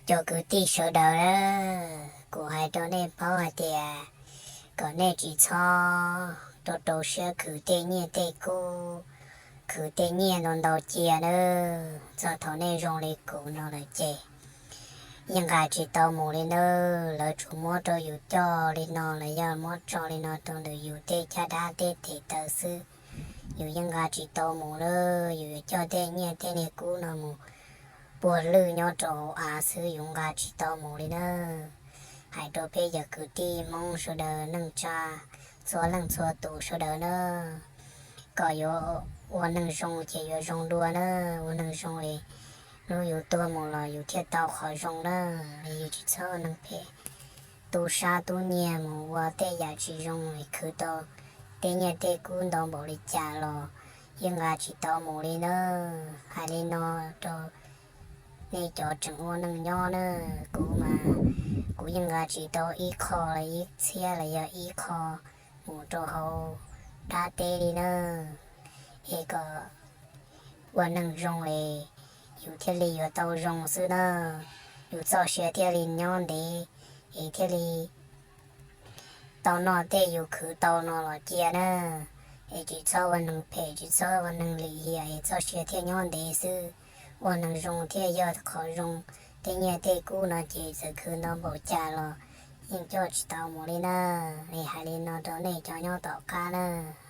Cov kwv tij sawv daws, kuv hais rau nej paub hais tias kom nej tsis txhob rau rau siab khwv tej nyiaj tej kub, khwv tej nyiaj ntau ntau cia nawb. Txog thaum nej zoo li kuv no lawm ces yeej nqa tsis tau mus li nawb. Lawv tsuas muab rau yus coj li no los yog muab tso li no rau ntawm yus tej caj dab tej tes taw xwb, yus yeej nqa tsis tau mus nawb. Yus yuav coj tej nyiaj tej niag kub no mus puag lwj nyob rau hauv av xwb, yus nqa tsis tau mus li nawb. Hais rau peb cov kwv tij Hmoob sawv daws, neej tsa txhua leej txhua tus sawv daws nawb, kom yuav ua neeg zoo ces yuav zoo dua nawb. Ua neeg zoo li hnub yus tuag mus los yus thiaj tau qhov zoo nawb. Yus tsis txhob ua neeg phem, tu sab tub nyiag mus ua tej yam tsis zoo es khwv tau tej nyiaj tej kub ntau npaum li cas los yeej nqa tsis tau mus li nawb. Hais li no rau nej cov tseem ua neeg nyob nawb. Kuv mas kuv yeej nqa tsis tau ib qho los ib txhiab los yog ib qho mus rau hauv dab teb li nawb. Es kom ua neeg zoo es yus thiaj li yuav tau zoo xwb nawb. Yus txoj sia thiaj li nyob ntev es thiaj li tau noj tej yus khwv tau no los cia nawb. Es tsis txhob ua neeg phem, tsis txhob ua neeg lim hiam es txoj sia thiaj nyob ntev xwb. Ua neeg zoo thiaj yog qhov zoo. Tej nyiaj tej kub no ces txawm khwv ntau npaum cas los yeej coj tsis tau mus li nawb. Es hais li no rau nej cov nyob tom qab nawb.